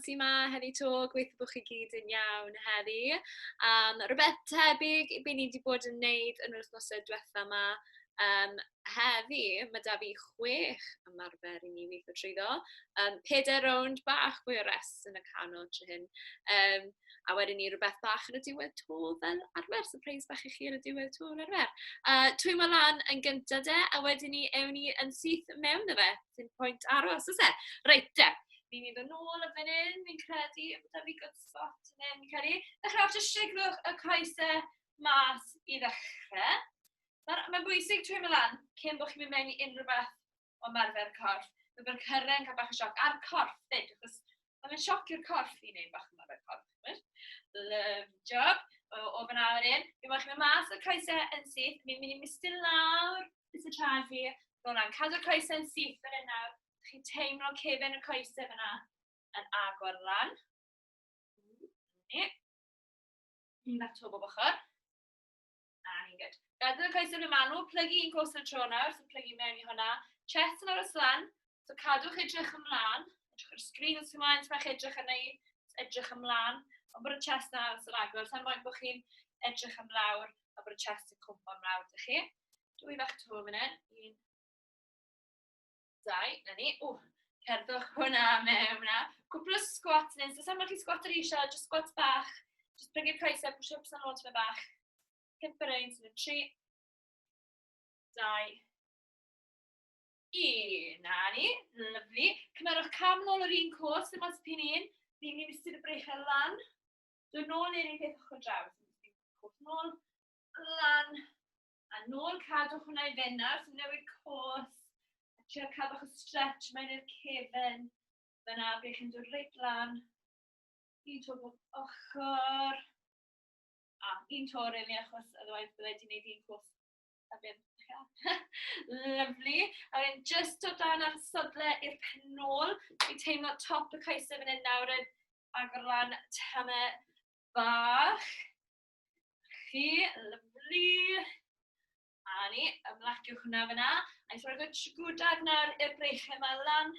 sy 'ma heddi 'to. Gobeithio bod chi gyd yn iawn heddi. Rhywbeth tebyg i be ni 'di bod yn wneud yn yr wythnosau diwetha 'ma. Heddi, mae 'da fi 6 ymarfer i ni weithio trwyddo. Pedair rownd bach fwy o rest yn y canol tro hyn. A wedyn ni rhywbeth bach ar y diwedd 'to fel arfer. Surprise bach i chi ar y diwedd 'to fel arfer. Twymo lan yn gyntaf de, a wedyn ni ewn ni yn syth mewn 'da fe. Dim pwynt aros, oes e? Reit de, fi'n mynd i ddod nôl y fan hyn, fi'n credu. Mae 'da fi good spot yn hyn, fi'n credu. Ddechrau off, jyst siglwch y coesau mas i ddechrau. Mae'n bwysig twymo lan cyn bod chi'n mynd mewn i unrhyw beth o ymarfer corff. Mae bod y cyrraedd yn cael bach o sioc, a'r corff fyd, achos mae'n sioc i'r corff i wneud bach o ymarfer corff. Love job. O fyna wedyn. Fi moyn chi mynd mas o'r coesau yn syth. Fi'n mynd i mistyn lawr bys y traed fi. Nôl lan. Cadw'r coesau yn syth fan hyn nawr. Chi'n teimlo cefen y coesau fyna yn agor lan. Ni. Un bach to bob ochr. A ni'n good. Gadael y coesau ble maen nhw, plygu un coes ar y tro nawr, so plygu mewn i hwnna. Chest yn aros lan, so cadwch edrych ymlaen. Edrych ar y sgrin os chi'n moyn, os mae'n edrych arna i, edrych ymlaen. Ond bod y chest yn aros yn agor, sa'n moyn bod chi'n edrych am lawr a bod y chest yn cwmpo am lawr, dych chi. Dwy fach to fan hyn. Un, dau, na ni. Ww, cerddwch hwnna mewn na. Cwpl o squats neu, so sa'n chi squat ar eisiau, just squats bach. Just plygu'r coesau, push-ups yn ôl tyma bach. 5 ar 1, sy'n 3, 2, 1. Na ni, lyflu. Cymerwch cam nôl yr un cos, ddim ots pyn un. Ni'n mynd i mistyn y breichau lan. Dod nôl i'r un peth ochr draw. Cos nôl, lan, A nôl cadwch hwnna i fynd nawr, so newid cos. A trio cael bach o stretch mewn i'r cefen. Fyna, bych chi'n dod reit lan. Un to bob ochr. A un to really, achos otherwise bydde wedi gwneud un cos a bum. Lovely. A wedyn just dod dan ar y sodle i'r pen nôl. Fi'n teimlo top y coesau fan hyn nawr yn agor lan tame bach. Chi, lyfli. A ni, ymlaciwch hwnna fyna. A ni'n rhoi gwdag nawr i'r breichau yma lan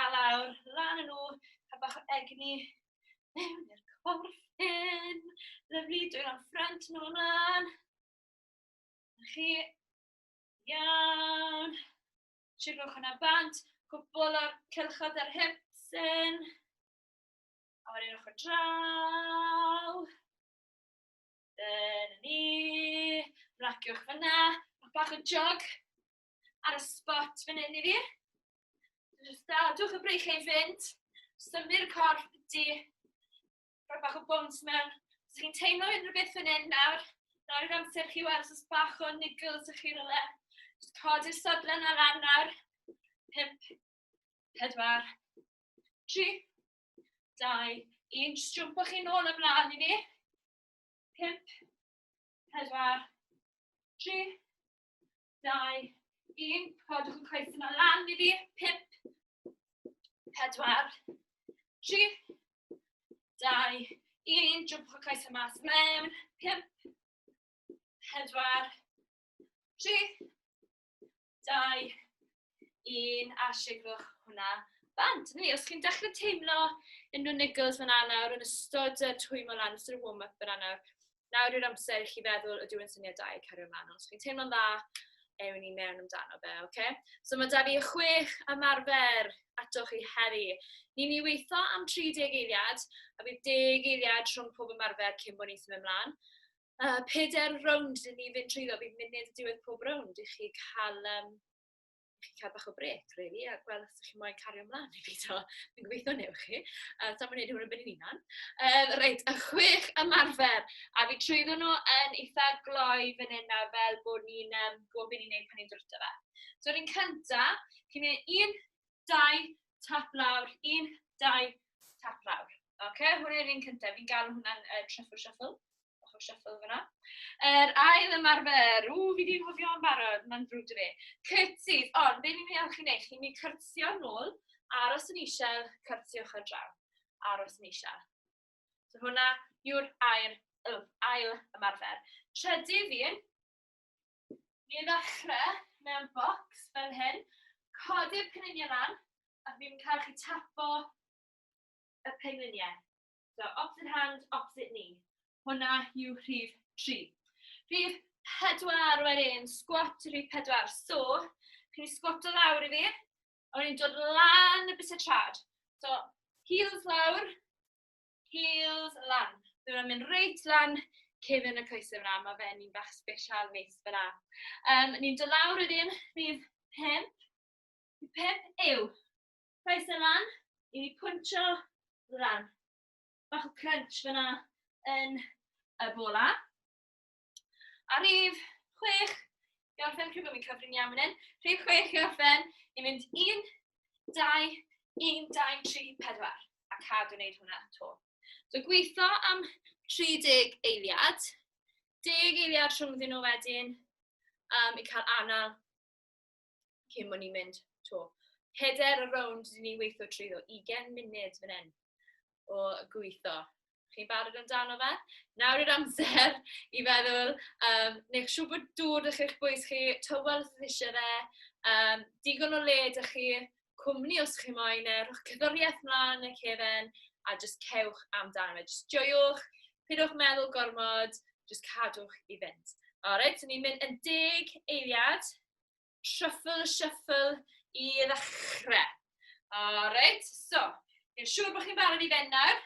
a lawr, lan yn nhw, cael bach o egni mewn i'r corff hyn. Lyfli, dwylo'n ffrant nôl ymlaen. Chi, iawn. Siglwch hwnna bant, cwpl o'r cylchod ar hips yn. A wedyn ochr draw. Dyna ni. Mlaciwch fyna. Mae bach o jog ar y spot fan hyn i fi. Jyst dadwch y breichiau i fynd. Symud y corff di. Rhoi bach o bounce mewn. Os chi'n teimlo unrhyw beth fan hyn nawr, nawr yw'r amser chi weld os oes bach o niggles ych chi rhywle. Just codi'r sodlen ar lan nawr. 5, 4, 3, 2, 1. Jyst jwmpo chi nôl ymlaen i ni. 5, 4, 3, 2, 1. Codwch y coes yma lan i fi. 5, 4, 3, 2, 1. Jwmpwch y coes yma mas mewn. 5, 4, 3, 2, 1, a siglwch hwnna bant. Ni, os chi'n dechrau teimlo unrhyw niggles fan nawr yn ystod y twymo lan, ystod y warm-up fan nawr, nawr yw'r amser i chi feddwl ydw i'n syniad da i cario ymlaen. Os chi'n teimlo'n dda, ewn ni mewn amdano fe, oce? Okay? So mae da fi 6 ymarfer ato chi heddi. Ni'n mynd i weithio am 30 eiliad, a bydd 10 eiliad rhwng pob ymarfer cyn bod ni'n symud ymlaen. Pedair rownd dyn ni fynd trwyddo, bydd munud y diwedd pob rownd i chi cael, i chi cael bach o brec, really, a gweld os ydych chi moyn cario ymlaen i beidio. Fi'n gobeithio newch chi. Sa'n mynd i hwn yn ben i'n hunan. Reit, y 6 ymarfer. A fi trwyddo nhw yn eitha gloi fan hyn nawr fel bod ni'n gwybod beth ni'n neud pan ni'n dod ato fe. So, yr un cynta, chi'n mynd 1, 2, tap lawr, 1, 2, tap lawr. Oce, hwn yw'r un cyntaf. Fi'n galw hwnna'n truffle shuffle. Bach o shuffle fyna. Yr ail ymarfer. Ww, fi 'di anghofio yn barod. Mae'n ddrwg 'da fi. Curtsies. Ond, be ni'n mynd i chi wneud? Chi'n mynd i cyrtsio nôl, aros yn eisiau, cyrtsiwch ar draw. Aros yn eisiau. So hwnna yw'r ail, ail ymarfer. Trydydd un, ni ddechrau mewn bocs fel hyn. Codi'r penuniau lan, a fi'n cael chi tapo. y pengliniau. So, opposite hand, opposite knee. Hwna yw rhif 3. Rhif 4 wedyn, squat rhif 4. So, chi'n squato lawr i fi, a wedyn dod lan y bysedd traed. So, heels lawr, heels lan. Dwi'n mynd reit lan cefn y coesau fyna. Mae fe'n un bach special neis fyna. Ni'n dod lawr wedyn, rhif 5. Rhif 5 yw coesau lan, i ni pwyntio lan. Bach o crunch fyna yn y bola. A rhif 6 i orffen, credu bod fi'n cyfri'n iawn fan hyn. Rhif 6 i orffen, ni'n mynd 1, 2, 1, 2, 3, 4. A cadw wneud hwnna to. So gweithio am 30 eiliad. 10 eiliad rhwngddyn nhw wedyn i cael anal cyn bod ni'n mynd to. Pedair y rownd dyn ni'n weithio trwyddo, 20 munud fan hyn o gweithio. Chi'n barod amdano fe? Nawr yw'r amser i feddwl, neu siŵr bod dŵr 'da chi'ch bwys chi, tywel os ydych eisiau fe, digon o le 'da chi, cwmni os chi moyn e, rhowch cerddoriaeth mlaen y cefen, a jyst cewch amdano fe. Jyst joiwch, peidiwch meddwl gormod, jyst cadwch i fynd. Alright, so ni'n mynd yn 10 eiliad, truffle shuffle i ddechrau. Alright, so, fi'n siŵr bod chi'n barod i fynd nawr.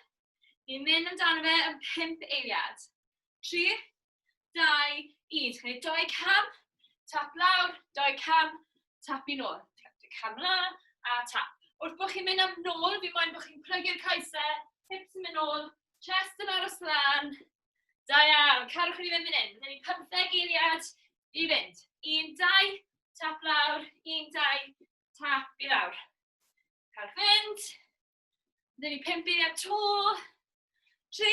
Ni'n mynd amdano fe yn 5 eiliad. 3, 2, 1. Chi'n gwneud 2 cam, tap lawr, 2 cam, tap i nôl. Cam lan, a tap. Wrth bod chi'n mynd am nôl, fi moyn bod chi'n plygu'r coesau, hips yn mynd nôl, chest yn aros lan. Da iawn, cadwch chi fynd fan hyn. Byddwn ni 15 eiliad i fynd. 1, 2, tap lawr, 1, 2, tap i lawr. Cadwch fynd. Byddwn ni 5 eiliad to. 3,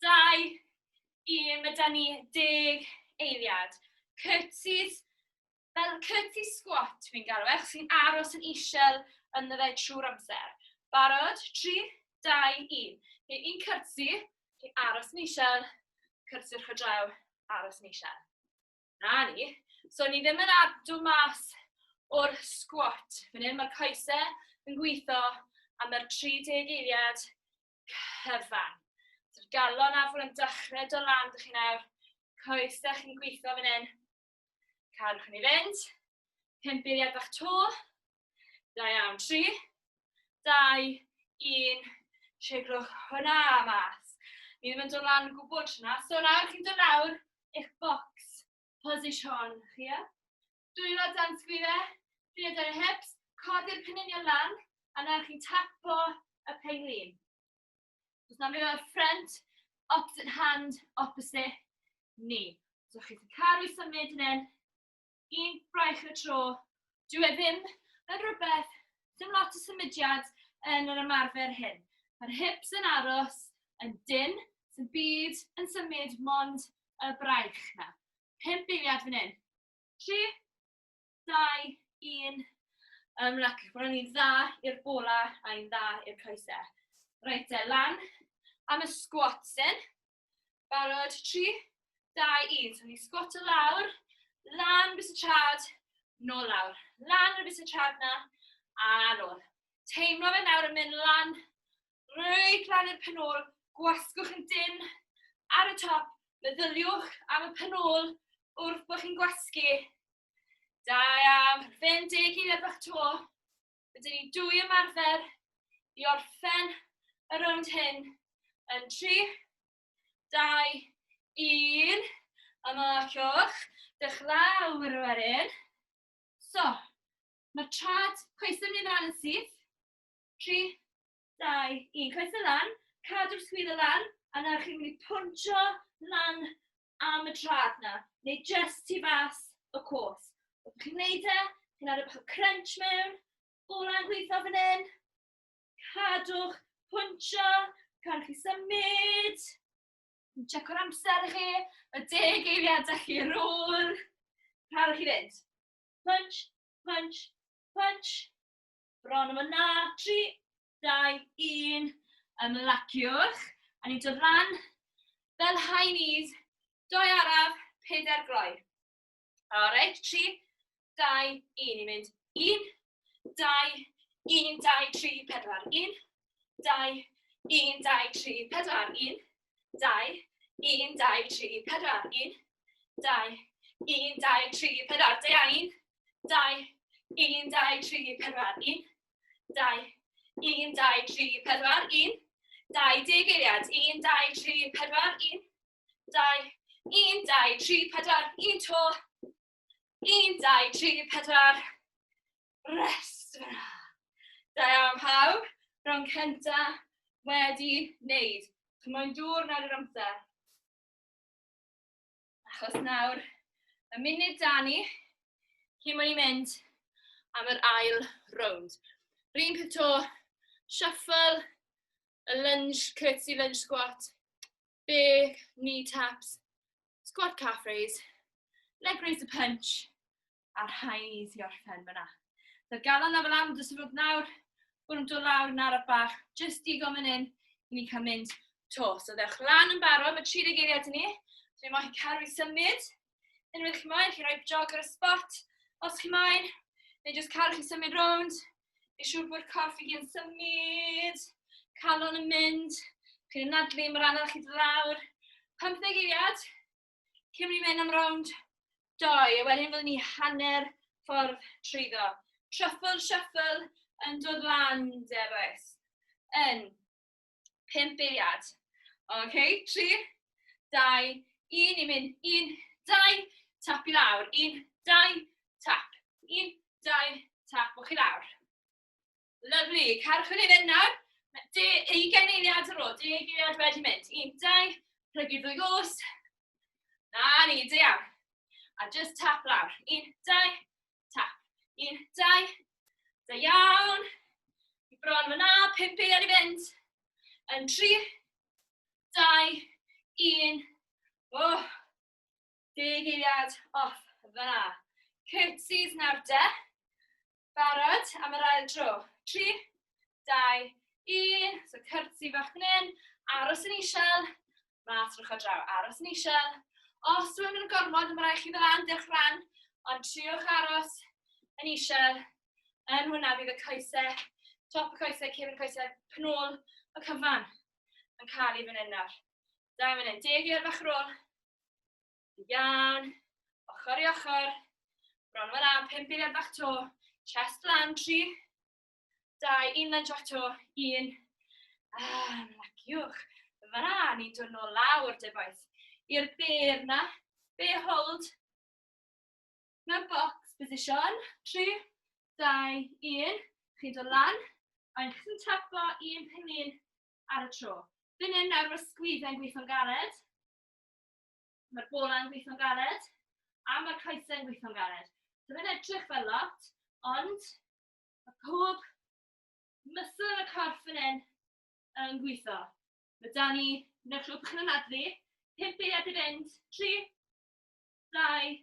2, 1. Mae da ni 10 eiliad. Curtsies, fel curtsy squat fi'n galw e, achos chi'n aros yn isel ynddo fe trwy'r amser. Barod? 3, 2, 1. Okay, un curtsy, chi'n aros yn isel, curtsy'r draw, aros yn isel. Na ni. So ni ddim yn adw mas o'r squat. Fan hyn mae'r coesau yn gweithio am yr 30 eiliad cyfan. So'r galon afon yn dechrau dod lan, dych chi nawr. Coesau chi'n gweithio fan hyn. Cadwch ni fynd. 5 eiliad bach to. Da iawn. 3, 2, 1. Siglwch hwnna mas. Ni ddim yn dod lan yn gwbl hwnna. So nawr chi'n dod lawr eich box position chi. Ie? Dwylo dan sgwydde, dwylo dan y hips, codi'r peninion lan, a nawr chi'n tapo y penglin. So nawr fydd o'r front, opposite hand, opposite knee. So chi'n cadw i symud yn hyn, un braich y tro. Dyw e ddim yn rhywbeth, dim lot o symudiad yn yr ymarfer hyn. Mae'r hips yn aros yn dyn, sy'n byd yn symud mond y braich na. 5 eiliad fan hyn. 3, 2, 1. Ymlaciwch. Mae ni'n dda i'r bola a ni'n dda i'r coesau. Reit te, lan am y squats yn. Barod, 3, 2, 1. So ni'n squat o lawr, lan bys y traed, nôl lawr. Lan y bys y traed na, a nôl. Teimlo fe nawr yn mynd lan, reit lan i'r pen ôl. Gwasgwch yn dyn ar y top. Meddyliwch am y pen ôl wrth bod chi'n gwasgu. Da iawn, fynd 10 eiliad bach to. Rydyn ni dwy ymarfer i orffen y rownd hyn yn 3, 2, 1. Ymlaciwch. Dewch lawr wedyn. So, mae'r traed coesau mynd lan yn syth. 3, 2, 1. Coesau lan, cadw'r sgwyddo lan, a nawr chi'n mynd i pwntio lan am y traed na, neu just tu fas y coes. Wrth chi'n gwneud e, chi'n addo bach o crunch mewn, bola'n gweithio fan hyn, cadwch, pwntio, cadwch chi symud, checo'r amser i chi, y 10 eiliad â chi ar ôl, cadwch chi fynd. Punch, punch, punch, bron am yna, 3, 2, 1, ymlaciwch. A ni'n dod lan fel high knees, 2 araf, 4 gloi. Alright, 3, 2, 1, ni'n mynd 1, 2, 1, 2, 3, 4, 1, 2, 1, 2, 3, 4, 1, 2, 1, 2, 3, 4, 1, 2, 1, 2, 3, 4, da iawn, 1, 2, 1, 2, 3, 4, 1, 2, 1, 2, 3, 4, 1, 2, 10 eiliad, 1, 2, 3, 4, 1, 2, 1, 2, 3, 4, 1 to, 1, 2, 3, 4, rest fyna. Da iawn pawb, rownd cynta wedi wneud. Chi moyn dŵr nawr i'r amser? Achos nawr, y munud da ni, cyn bod ni'n mynd am yr ail rownd. Rhyn peth to, shuffle, y lunge, curtsy lunge squat, big knee taps, squat calf raise, leg raise a punch, a'r high knees i orffen fyna. So galon na fel am, dros y fod nawr, bod nhw'n dod lawr yn araf bach, jyst digon fan hyn, i ni cael mynd to. So ddewch lan yn barod, mae 30 eiliad i ni. So ni moyn cadw i symud. Unwaith chi moyn, chi roi jog ar y spot, os chi moyn, neu jyst cadw chi symud rownd. Fi siŵr bod corff i gyd yn symud, calon yn mynd, chi'n anadlu, mae'r anadl chi dod lawr. 15 eiliad, cyn ni mynd am rownd 2, a wedyn fyddwn ni hanner ffordd trwyddo. Shuffle, shuffle, yn dod lan, de boys. Yn 5 eiliad. OK, 3, 2, 1, i mynd. 1, 2, tap i lawr. 1, 2, tap. 1, 2, tap, o'ch i lawr. Lovely. Carwch yn ei fynd nawr. De, 20 eiliad ar ôl, 10 eiliad wedi mynd. 1, 2, plygu'r ddwy goes. Na ni, da iawn. A just tap lawr. 1, 2, tap. 1, 2, da iawn. I bron fyna, 5 eiliad i fynd. Yn 3, 2, 1. Oh, 10 eiliad off fyna. Curtsies nawr de. Barod am yr ail dro. 3, 2, 1. So curtsy fach fan hyn. Aros yn isel. Mas rhwch o draw. Aros yn isel. Os dwi'n mynd yn gormod, mae rhaid chi ddod lan, dewch lan. Ond triwch aros yn isel. Yn hwnna fydd y coesau, top y coesau, cefn y coesau, penôl y cyfan yn cael ei fan hyn nawr. Da fan hyn. 10 eiliad bach ar ôl. Iawn. Ochr i ochr. Bron fan am, 5 eiliad bach to. Chest lan, 3, 2, 1 lunge bach to, 1. Ah, ymlaciwch. Fan'na, ni'n dod nôl lawr, de boys. I'r bear na. Bear hold. Mewn box position. 3, 2, 1. Chi'n dod lan. A chi'n tapo un pen ar y tro. Fan hyn nawr mae'r sgwyddau'n gweithio'n galed. Mae'r bola'n gweithio'n galed. A mae'r coesau'n gweithio'n galed. So fe'n edrych fel lot, ond mae pob muscle yn y corff fan hyn yn gweithio. Mae da ni, newch siŵr bod chi'n anadlu, 5 eiliad i fynd, 3, 2,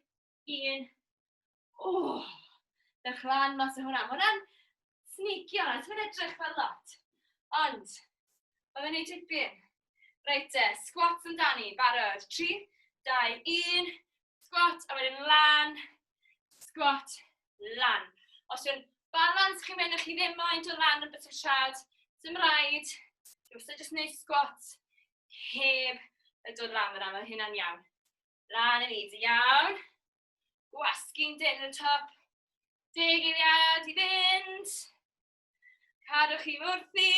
1. Oh, dewch lan mas o hwnna. Mae hwnna'n sneaky ond, mae'n edrych fel lot. Ond, mae fe'n neud tipyn. Reit te, squats amdani, barod. 3, 2, 1, squat, a wedyn lan, squat, lan. Os yw'n balans chi'n mynd, chi ddim moyn dod lan yn beth siarad, dim rhaid. Chi wastad jyst wneud squat heb y dod lan fyna, mae hynna'n iawn. Lan yn ni, iawn. Gwasgu'n dyn yn y top. 10 eiliad i fynd. Cadwch chi wrthi.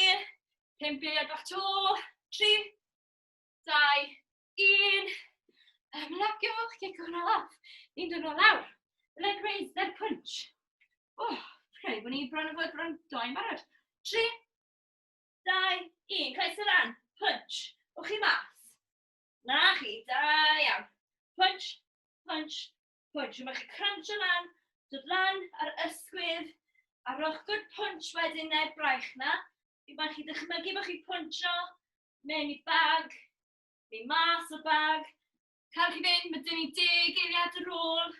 5 eiliad bach to. 3, 2, 1. Ymlaciwch, cic hwnna off. Ni'n dod nôl lawr. Leg raise, leg punch. Oh, credu bod ni bron o fod bron doi'n barod. 3, 2, 1. Coes y lan. Punch. Wch chi mas. Na chi, da iawn. Punch, punch, punch. Mae chi crunch o lan, dod lan ar ysgwydd, a rowch good punch wedyn neu'r braich na. Fi mae chi dychmygu bod chi'n puncho mewn i bag, neu mas o bag. Cael chi fynd, mae dyn ni 10 eiliad ar ôl.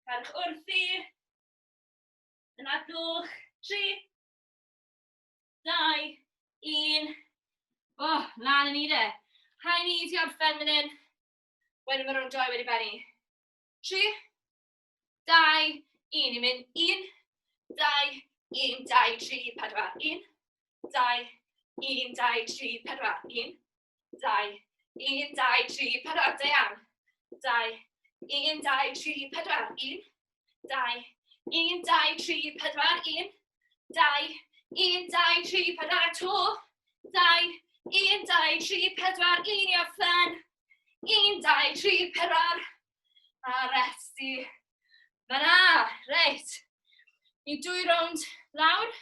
Cadwch wrthi. Anadlwch. 3, 2, 1. Oh, lan yn i de. High knees i orffen fan hyn. Wedyn mae rownd 2 wedi bennu. 3, 2, 1. I'n mynd 1, 2, 1, 2, 3, 4. 1, 2, 1, 2, 3, 4. 1, 2, 1, 2, 3, 4. Da iawn. 2, 1, 2, 3, 4. 1, 2, 1, 2, 3, 4, 1, 2, 1, 2, 3, 4, 2, 2, 1, 2, 3, 4, 1 i orffen. 1, 2, 3, 4. A resti. Fan'na, reit. Ni dwy rownd lawr,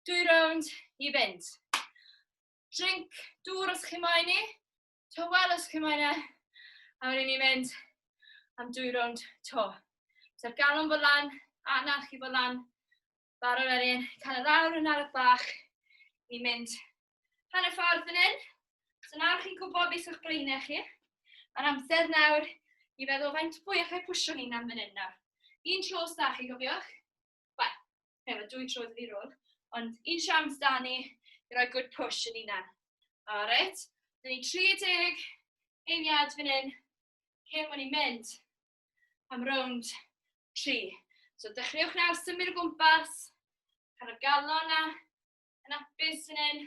dwy rownd i fynd. Drink dŵr os chi moyn i, tywel os chi moyn e, a wedyn ni'n mynd am dwy rownd to. So'r galon fod lan, anadl chi fod lan, barod wedyn, cael y lawr yn araf bach, ni'n mynd hanner ffordd fan hyn. So nawr chi'n gwybod beth yw'ch blaenau chi. Mae'n amser nawr i feddwl faint fwy allai pwysio ni'n am fan hyn nawr. Un tro os da chi, gofiwch. Wel, efo dwy tro dydi rôl. Ond un siawns da ni i roi good push yn unan. Alright, dyn ni 30 eiliad fan hyn cyn bod ni'n mynd am rownd 3. So dechreuwch nawr symud o gwmpas, cael y galon na yn apus fan hyn.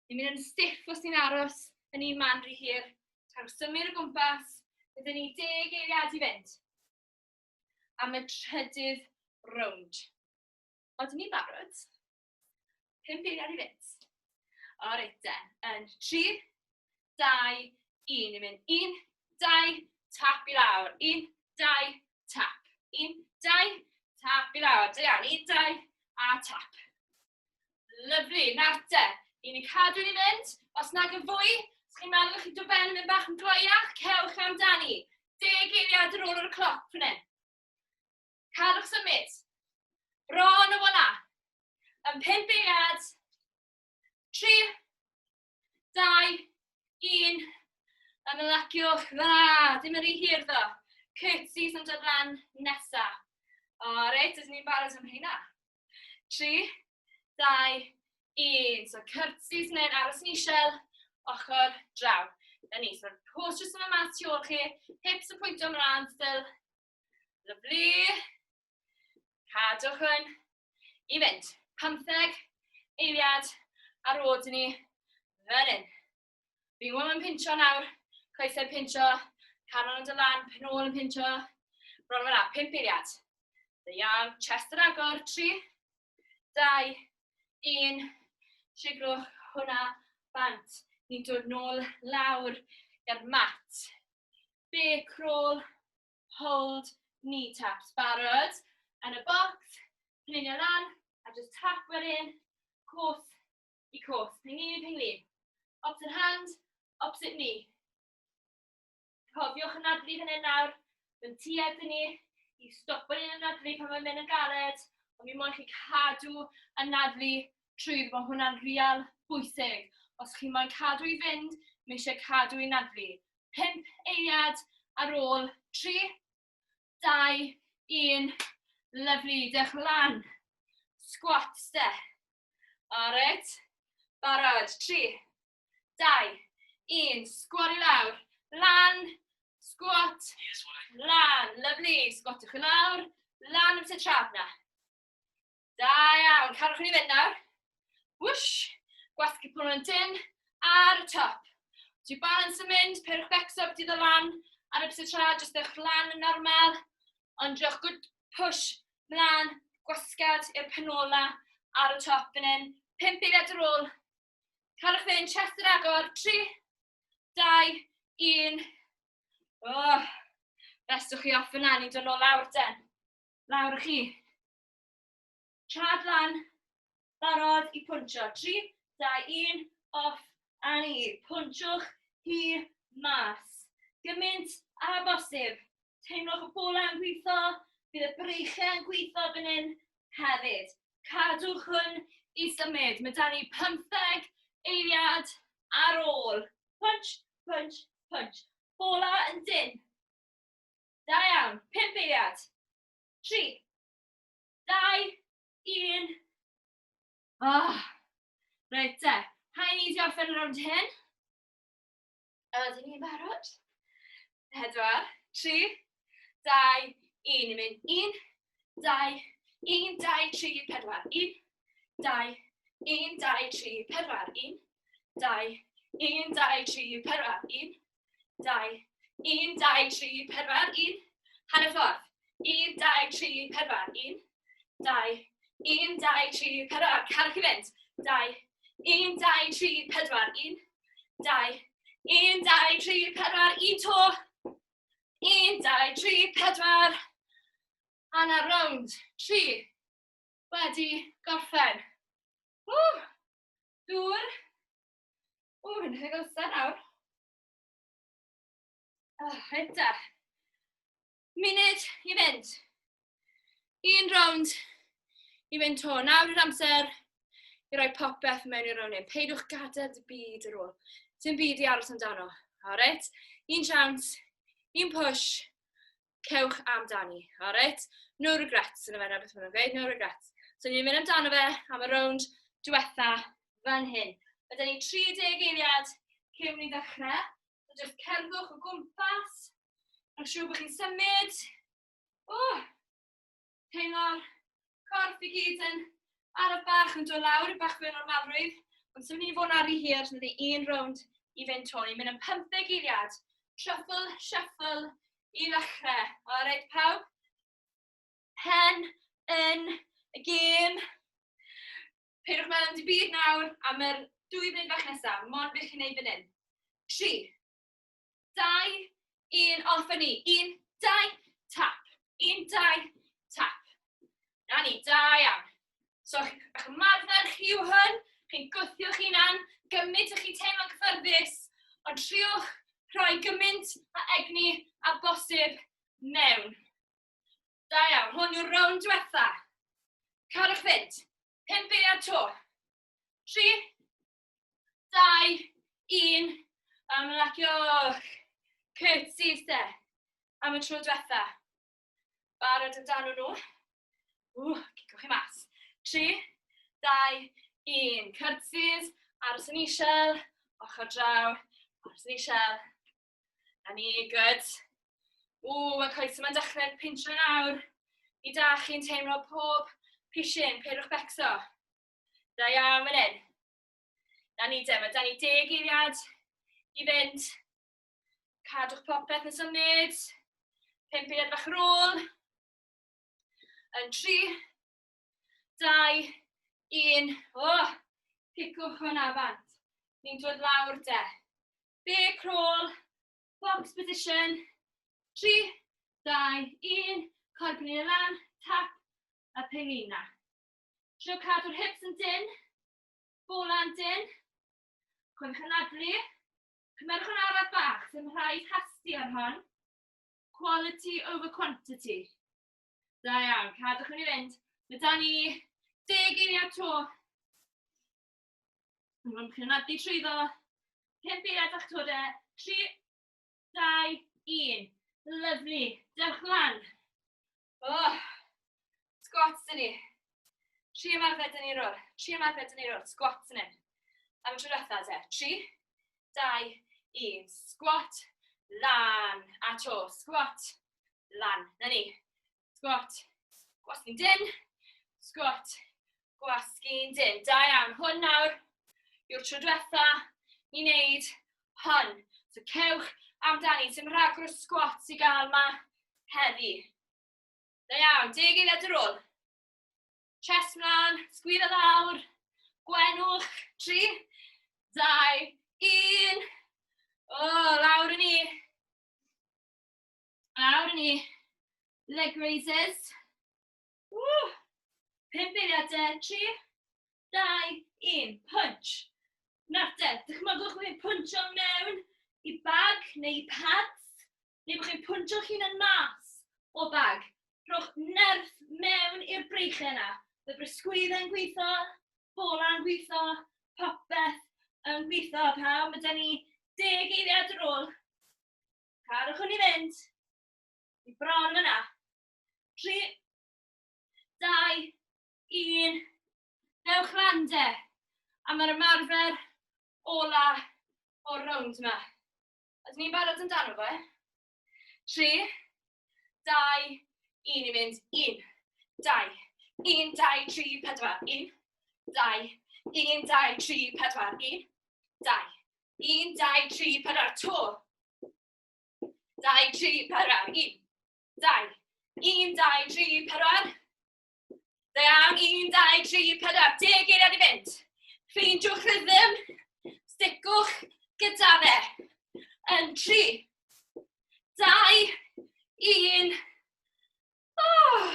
Ni'n mynd yn stiff os ni'n aros yn un man rhy hir. Cael symud o gwmpas, byddwn ni 10 eiliad i fynd. Am y trydydd rownd. Odyn ni'n barod? 5 eiliad i fynd. O reit de, yn 3, 2, 1. Ni'n mynd 1, 2, tap i lawr. 1, 2, tap. 1, 2, tap i lawr. Da iawn. 1, 2, a tap. Lyfli. Nawr te, i ni cadw ni fynd. Os nag yn fwy, os chi'n meddwl chi dod ben yn mynd bach yn gloiach, cewch amdani. 10 eiliad ar ôl o'r cloc fan hyn. Cadwch symud. Bron o fyna. Yn 5 eiliad. 3, 2, 1. Ymlaciwch. Dda. Dim yn rhy hir ddo. Curtsies yn dod lan nesa. O, reit, ydyn ni'n barod am hynna. 3, 2, 1. So curtsies neu'n aros yn isel, ochr draw. Na ni, so toes jyst yn mynd mas tu ôl chi, hips yn pwyntio ymlaen still. Lyfli. Cadwch hwn i fynd. 15 eiliad ar ôl dyn ni fan hyn. Fi'n gwybod mae'n pincho nawr, coesau pincho, canol yn dod lan, pen ôl yn pincho. Bron fel 'na, 5 eiliad. Da iawn, chest yn agor, 3, 2, 1. Siglwch hwnna bant. Ni'n dod nôl lawr i'r mat. Bear crawl, hold, knee taps. Barod? Yn y box, penlinio lan, a just tap wedyn, coes i coes. Penglin i penglin. Opposite hand, opposite knee. Cofiwch anadlu fan hyn nawr. Mae'n tuedd ni i stopo ni'n anadlu pan mae'n mynd yn galed, ond mi moyn chi cadw anadlu trwy, mae hwnna'n real bwysig. Os chi moyn cadw i fynd, mae eisiau cadw i anadlu. 5 eiliad ar ôl 3, 2, 1. Lyfli, dewch lan. Squats de. Alright. Barod. 3, 2, 1. Squat i lawr. Lan. Squat. Lan. Lyfli. Squatiwch i lawr. Lan am y trad na. Da iawn. Cadwch ni fynd nawr. Whoosh. Gwasgu pwrn yn dyn ar y top. Os yw balance yn mynd, perwch becso beth i lan ar y bysedd trad, jyst dewch lan yn normal. Ond diolch, good push mlaen, gwasgad i'r penola ar y top fan hyn. 5 eiliad ar ôl. Cadwch fynd, chest yn agor. 3, 2, 1. Oh, restwch chi off yna, ni'n dod nôl lawr den. Lawr â chi. Trad lan, barod i pwnsio. 3, 2, 1, off a ni. Pwnsiwch hi mas. Gymaint a bosib. Teimlwch y bola yn gweithio, bydd y breichiau yn gweithio fan hyn hefyd. Cadwch hwn i symud. Mae da ni 15 eiliad ar ôl. Punch, punch, punch. Bola yn dyn. Da iawn. 5 eiliad. 3, 2, 1. Ah, reit te. High knees i orffen y rownd hyn. Ydyn ni'n barod? 4, 3, 2, 1. Ni'n mynd 1, 2, 1, 2, 3, 4. 1, 2, 1, 2, 3, 4, 1, 2, 1, 2, 3, 4, 1, 2, 1, 2, 3, 4, 1, hanner ffordd. 1, 2, 3, 4, 1, 2, 1, 2, 3, 4, cadwch i fynd. 2, 1, 2, 3, 4, 1, 2, 1, 2, 3, 4, 1 to. 1, 2, 3, 4. A na rownd 3 wedi gorffen. Ww! Dŵr. Ww, fi'n rhoi gylsa nawr. Oh, reit da. Munud i fynd. Un rownd i fynd to. Nawr yw'r amser i roi popeth mewn i'r rownd hyn. Peidwch gadael dy byd ar ôl. Dim byd i aros amdano. Alright? Un chance, un push, cewch amdani. Alright? No regrets yn y fe, beth maen nhw'n gweud, no regrets. So ni'n mynd amdano fe am y rownd diwetha fan hyn. Mae dyn ni 30 eiliad cyn ni ddechrau. So just cerddwch o gwmpas. Rwy'n siŵr bod chi'n symud. Oh, teimlo'r corff i gyd yn araf bach yn dod lawr, bach fwy o normalrwydd. Ond sy'n mynd i fod yn ar i hir, so ni un rownd i fynd to. Ni'n mynd am 15 eiliad. Truffle, shuffle i ddechrau. O, reit pawb? Pen yn y gêm. Peidwch meddwl am dim byd nawr am yr 2 funud fach nesaf. Mond beth chi'n neud fan hyn. 3, 2, 1, off â ni. 1, 2, tap. 1, 2, tap. Na ni, da iawn. So, eich ymarfer chi yw hwn. Chi'n gwthio'ch hunan, gymaint ych chi'n teimlo'n cyffyrddus, ond triwch rhoi gymaint a egni a bosib mewn. Da iawn, hwn yw'r rownd diwetha. Cadwch fynd. 5 eiliad to. 3, 2, 1. Ymlaciwch. Curtsies de. Am y tro diwetha. Barod amdano nhw. Ww, cicwch chi mas. 3, 2, 1. Curtsies, aros yn isel, ochr draw, aros yn isel. Na ni, good. Ww, mae coes yma'n dechrau pincho nawr. I da chi'n teimlo pob pishin, peidwch becso. Da iawn fan hyn. Na ni de, mae da ni 10 eiliad i fynd. Cadwch popeth yn symud. 5 eiliad bach ar ôl. Yn 3, 2, 1. Oh, picwch hwnna bant. Ni'n dod lawr de. Bear crawl, box position. 3, 2, 1. Codi ni lan, tap a penglina. Trio cadw'r hips yn dyn, bola'n dyn. Cofiwch anadlu. Cymerwch yn araf bach, sy'n rhaid hastu ar hon. Quality over quantity. Da iawn, cadwch yn i fynd. Mae da ni 10 eiliad to. Mae'n chi'n anadlu trwyddo. 5 eiliad bach to de. 3, 2, 1. Lovely. Dewch lan. Oh, squats dyn ni. Tri ymarfer dyn ni rôl. Tri ymarfer dyn ni rôl. Squats yn hyn. Am y tro diwetha te. 3, 2, 1. Squat, lan. A to. Squat, lan. Na ni. Squat, gwasgu'n dyn. Squat, gwasgu'n dyn. Da iawn. Hwn nawr yw'r tro diwetha ni wneud hwn. So cewch amdani. Sim rhagor o squats i gael ma heddi. Da iawn. 10 eiliad ar ôl. Chest mlaen, sgwyddo lawr, gwenwch, 3, 2, 1. O, lawr yn ni. Lawr yn ni. Leg raises. Woo! 5 eiliadau, 3, 2, 1. Punch. Nawr te, dychmygwch chi'n pwnsio mewn i bag neu i pads, neu bod chi'n pwnsio chi'n yn mas o bag. Rhowch nerth mewn i'r breichau yna. Bydd brysgwyddau'n gweithio, bola'n gweithio, popeth yn gweithio. Pawb, mae da ni 10 eiliad ar ôl. Cadwch hwn i fynd. I bron yna. 3, 2, 1. Dewch lan de. A mae'r ymarfer ola o'r rownd yma. Ydyn ni'n barod amdano fe? 3, 2, 1 i fynd. 1, 2, 1, 2, 3, 4. 1, 2, 1, 2, 3, 4, 1, 2. 1, 2, 3, 4, to. 2, 3, 4, 1, 2. 1, 2, 3, 4. Da iawn, 1, 2, 3, 4. 10 eiliad i fynd. Ffeindiwch rhythm, sticwch gyda fe. Yn 3, 2, 1. Oh!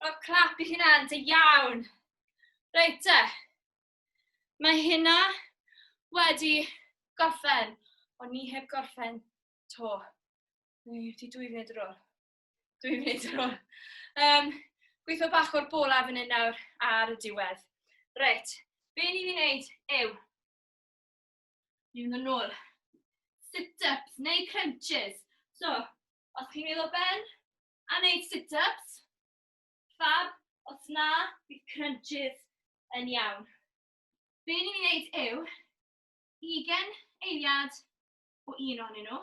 Rho clap i hunan, da iawn. Reit te. Mae hynna wedi gorffen. Ond ni heb gorffen to. Ni wedi 2 funud ar ôl. 2 funud ar ôl. Gweithio bach o'r bola fan hyn nawr ar y diwedd. Reit, be ni'n ei wneud yw, ni'n mynd yn ôl. Sit-ups neu crunches. So, os chi'n meddwl ben a wneud sit-ups, fab, os na, bydd crunches yn iawn. Be ni'n ei wneud yw, 20 eiliad o un ohonyn nhw,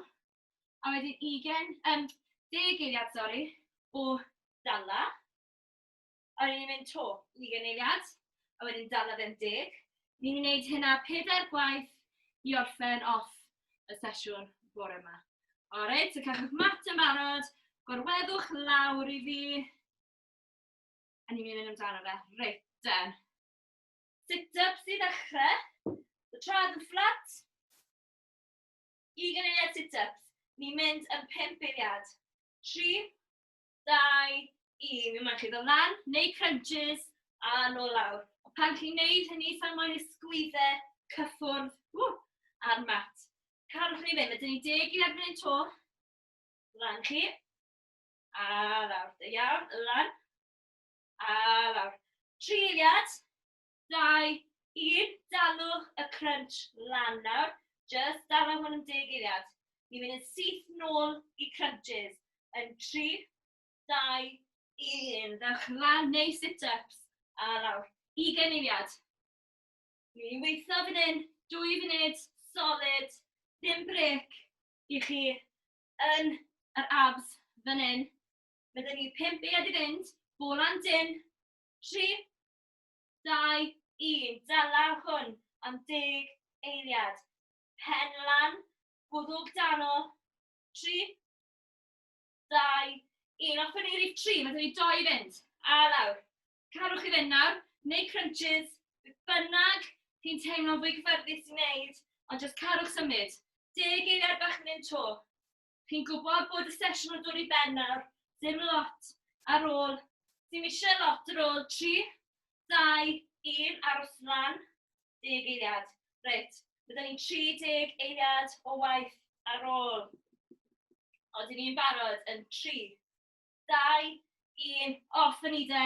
a wedyn 20, 10 eiliad, sori, o dala. A wedyn ni'n mynd to, 20 eiliad, a wedyn dala fe'n 10. Ni'n gwneud hynna 4 gwaith i orffen off y sesiwn bore yma. Alright, so cachwch mat yn barod, gorweddwch lawr i fi, a ni'n mynd amdano fe. Reit, den. Sit-ups i ddechrau. So trad yn fflat. 20 eiliad sit-ups. Ni'n mynd yn 5 eiliad. 3, 2, 1. Mi mae'n chi ddod lan, neu crunches, a nôl lawr. O pan chi'n neud hynny, sa'n moyn i sgwyddau cyffwrdd ar mat. Carwch ni fynd, mae dyn ni 10 eiliad fan hyn to. Lan chi. A lawr. Da iawn, lan. A lawr. 3 eiliad. 2, 1. Dalwch y crunch lan nawr. Just dala hwn am 10 eiliad. Ni'n mynd yn syth nôl i crunches. Yn 3, 2, 1. Ddewch lan neu sit-ups. A lawr. 20 eiliad. Ni'n weithio fan hyn. 2 funud, solid, dim break i chi yn yr abs fan hyn. Mae dyn ni 5 eiliad i fynd. Bola'n dyn. 3, 2, 1. Dala hwn am 10 eiliad. Pen lan, gwddwg dano. 3, 2, 1. Off ni rhif 3, mae dyn ni 2 i fynd. A lawr. Carwch i fynd nawr, neu crunches, beth bynnag chi'n teimlo'n fwy cyffyrddus i wneud, ond jyst carwch symud. 10 eiliad bach yn mynd to. Chi'n gwybod bod y sesiwn yn dod i ben nawr, dim lot ar ôl. Dim eisiau lot ar ôl. 3, 2, 1, aros lan. 10 eiliad. Reit, byddwn ni'n 30 eiliad o waith ar ôl. Odyn ni'n barod yn 3, 2, 1, off yn ni de.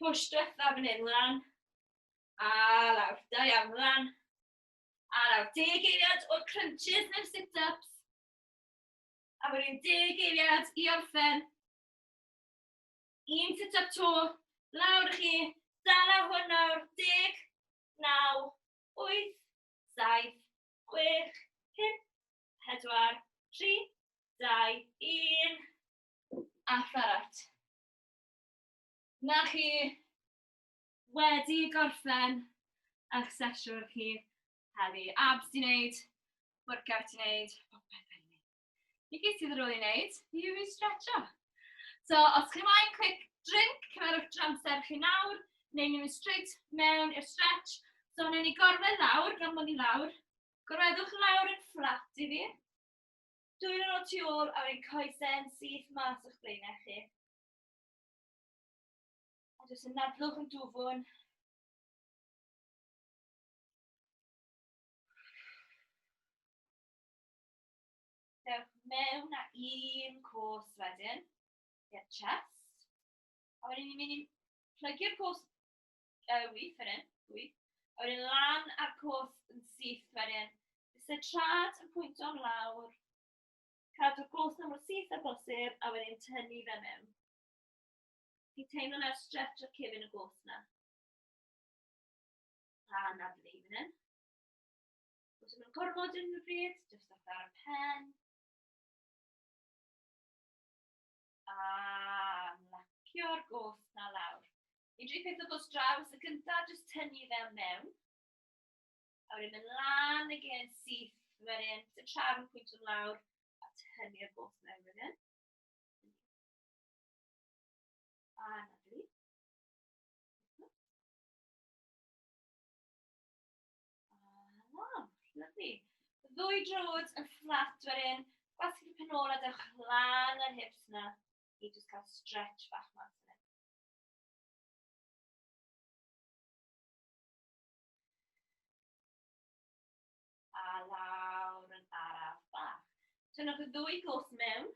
Push diwetha fan hyn, lan. A lawr, da iawn, lan. A lawr, 10 eiliad o'r crunches neu'r sit-ups. A wedyn 10 eiliad i orffen. Un sit-up to, lawr i chi, dala hwn nawr, 10, 9, 8, 7, 6, 5, 4, 3, 2, 1. A ffarat. Na chi wedi gorffen eich sesiwn chi heddi. Abs di wneud, workout di wneud, popeth wedi wneud. I gyd sydd ar ôl i wneud yw i stretcho. So, os chi moyn quick drink, cymerwch amser chi nawr, neu ni'n mynd straight mewn i'r stretch. So, wnawn ni gorwedd lawr, gan bod ni lawr. Gorweddwch lawr yn fflat i fi. Dwylo nôl tu ôl, a wedyn coesau'n syth mas o'ch blaenau chi. A jyst yn nadlwch yn dwfwn. Dewch mewn â un cos wedyn, i'r chest. A wedyn ni'n mynd i plygu'r cos wyth fan hyn, wyth. A wedyn lan a'r cos yn syth wedyn. Bydd y trad yn pwyntio'n lawr. Cadw'r cos na mor syth â bosib, a wedyn tynnu fe mewn. Chi'n teimlo na'r stretch o'r cefn y gos na. A anadlu fan hyn. Os yw'n gormod unrhyw bryd, jyst ar y pen. A lacio'r gos na lawr. I dri peth o bws draws, y cyntaf, jyst tynnu fe mewn. A wedyn mynd lan again, syth wedyn, y trafn pwynt yn lawr, a tynnu'r bws mewn wedyn. A anadlu. A lawr, lyfli. Ddwy drod yn fflat wedyn, gwasgu'r pen ôl a dewch lan yr hips na i jyst cael stretch bach mas yna. A lawr yn araf bach. Tynnwch y ddwy gos mewn.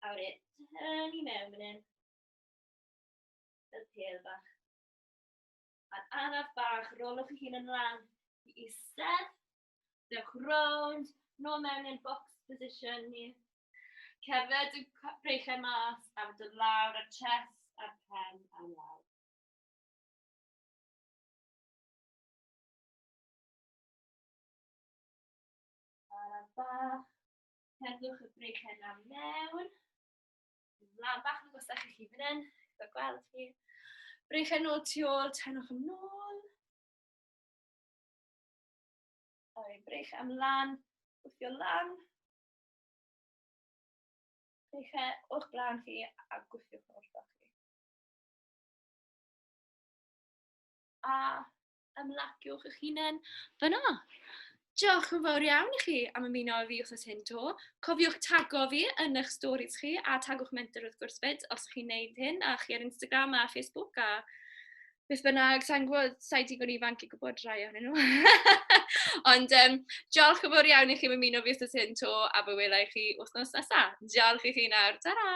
A wedyn, tynnu mewn fan hyn. Fel pel bach. A'n araf bach, rolwch eich hun yn lan i eistedd. Dewch rownd, nôl mewn i'n box position ni. Cerdded y breichiau mas a dod lawr ar chest a'r pen a lawr. Araf bach. Cerddwch y breichiau na mewn. Mlaen bach yn agosach i chi fan hyn, gyda gweld chi. Breichiau nôl tu ôl, tenwch yn ôl. A wedyn breichiau ymlaen, wthio lan. Breichiau o'ch blaen chi a gwthiwch o'r chi. A ymlaciwch eich hunain fyna. Diolch yn fawr iawn i chi am ymuno â fi wythnos hyn to. Cofiwch tago fi yn eich stories chi a tagwch Menter wrth gwrs fyd os chi'n neud hyn a chi ar Instagram a Facebook a beth bynnag, sa'n gwybod, sa'i digon ifanc i gwybod rhai ohonyn nhw. Ond diolch yn fawr iawn i chi am ymuno fi wythnos hyn to a fe wela i chi wythnos nesaf. Diolch i chi nawr. Ta-ra!